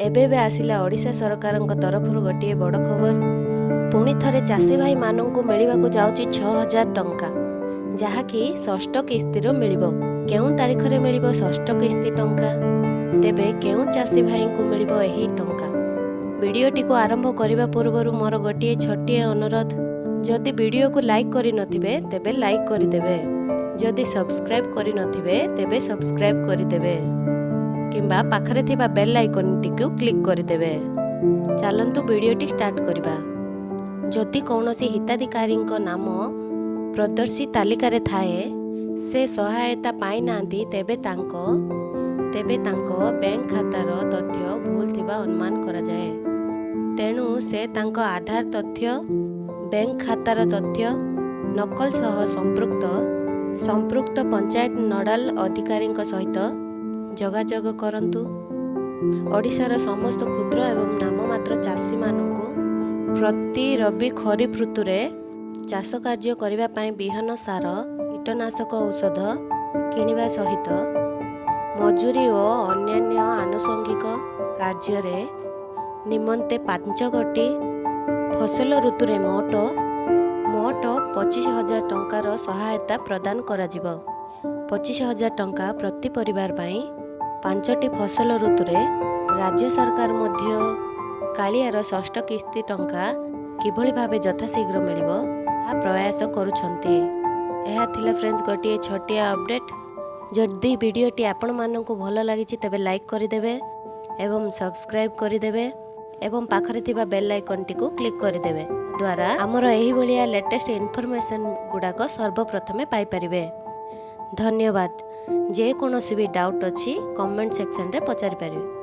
ଏବେ ଏବେ ଆସିଲା ଓଡ଼ିଶା ସରକାରଙ୍କ ତରଫରୁ ଗୋଟିଏ ବଡ଼ ଖବର। ପୁଣି ଥରେ ଚାଷୀ ଭାଇମାନଙ୍କୁ ମିଳିବାକୁ ଯାଉଛି 6000 ଟଙ୍କା, ଯାହାକି ଷଷ୍ଠ କିସ୍ତିର ମିଳିବ। କେଉଁ ତାରିଖରେ ମିଳିବ ଷଷ୍ଠ କିସ୍ତି ଟଙ୍କା? ତେବେ କେଉଁ ଚାଷୀ ଭାଇଙ୍କୁ ମିଳିବ ଏହି ଟଙ୍କା? ଭିଡ଼ିଓଟିକୁ ଆରମ୍ଭ କରିବା ପୂର୍ବରୁ ମୋର ଗୋଟିଏ ଛୋଟିଆ ଅନୁରୋଧ, ଯଦି ଭିଡ଼ିଓକୁ ଲାଇକ୍ କରିନଥିବେ ତେବେ ଲାଇକ୍ କରିଦେବେ, ଯଦି ସବସ୍କ୍ରାଇବ୍ କରିନଥିବେ ତେବେ ସବସ୍କ୍ରାଇବ୍ କରିଦେବେ କିମ୍ବା ପାଖରେ ଥିବା ବେଲ୍ ଆଇକନ୍ଟିକୁ କ୍ଲିକ୍ କରିଦେବେ। ଚାଲନ୍ତୁ ଭିଡ଼ିଓଟି ଷ୍ଟାର୍ଟ କରିବା। ଯଦି କୌଣସି ହିତାଧିକାରୀଙ୍କ ନାମ ପ୍ରଦର୍ଶୀ ତାଲିକାରେ ଥାଏ, ସେ ସହାୟତା ପାଇନାହାନ୍ତି, ତେବେ ତାଙ୍କ ବ୍ୟାଙ୍କ ଖାତାର ତଥ୍ୟ ଭୁଲ ଥିବା ଅନୁମାନ କରାଯାଏ। ତେଣୁ ସେ ତାଙ୍କ ଆଧାର ତଥ୍ୟ, ବ୍ୟାଙ୍କ ଖାତାର ତଥ୍ୟ ନକଲ ସହ ସମ୍ପୃକ୍ତ ପଞ୍ଚାୟତ ନୋଡାଲ ଅଧିକାରୀଙ୍କ ସହିତ ଯୋଗାଯୋଗ କରନ୍ତୁ। ଓଡ଼ିଶାର ସମସ୍ତ କ୍ଷୁଦ୍ର ଏବଂ ନାମମାତ୍ର ଚାଷୀମାନଙ୍କୁ ପ୍ରତି ରବି ଖରିଫ ଋତୁରେ ଚାଷ କାର୍ଯ୍ୟ କରିବା ପାଇଁ ବିହନ, ସାର, କୀଟନାଶକ ଔଷଧ କିଣିବା ସହିତ ମଜୁରୀ ଓ ଅନ୍ୟାନ୍ୟ ଆନୁଷଙ୍ଗିକ କାର୍ଯ୍ୟରେ ନିମନ୍ତେ 5 ଗୋଟି ଫସଲ ଋତୁରେ ମୋଟ 25,000 ଟଙ୍କାର ସହାୟତା ପ୍ରଦାନ କରାଯିବ। 25,000 ଟଙ୍କା ପ୍ରତି ପରିବାର ପାଇଁ 5ଟି ଫସଲ ଋତୁରେ। ରାଜ୍ୟ ସରକାର ମଧ୍ୟ କାଳିଆର ଷଷ୍ଠ କିସ୍ତି ଟଙ୍କା କିଭଳି ଭାବେ ଯଥାଶୀଘ୍ର ମିଳିବ, ତାହା ପ୍ରୟାସ କରୁଛନ୍ତି। ଏହା ଥିଲା ଫ୍ରେଣ୍ଡସ୍, ଗୋଟିଏ ଛୋଟିଆ ଅପଡ଼େଟ୍। ଯଦି ଭିଡ଼ିଓଟି ଆପଣମାନଙ୍କୁ ଭଲ ଲାଗିଛି, ତେବେ ଲାଇକ୍ କରିଦେବେ ଏବଂ ସବସ୍କ୍ରାଇବ୍ କରିଦେବେ ଏବଂ ପାଖରେ ଥିବା ବେଲ୍ ଆଇକନ୍ଟିକୁ କ୍ଲିକ୍ କରିଦେବେ ଦ୍ୱାରା ଆମର ଏହିଭଳିଆ ଲେଟେଷ୍ଟ ଇନଫର୍ମେସନ୍ ଗୁଡ଼ାକ ସର୍ବପ୍ରଥମେ ପାଇପାରିବେ। ଧନ୍ୟବାଦ। ଯେକୌଣସି ବି ଡାଉଟ୍ ଅଛି, କମେଣ୍ଟ ସେକ୍ସନରେ ପଚାରିପାରିବେ।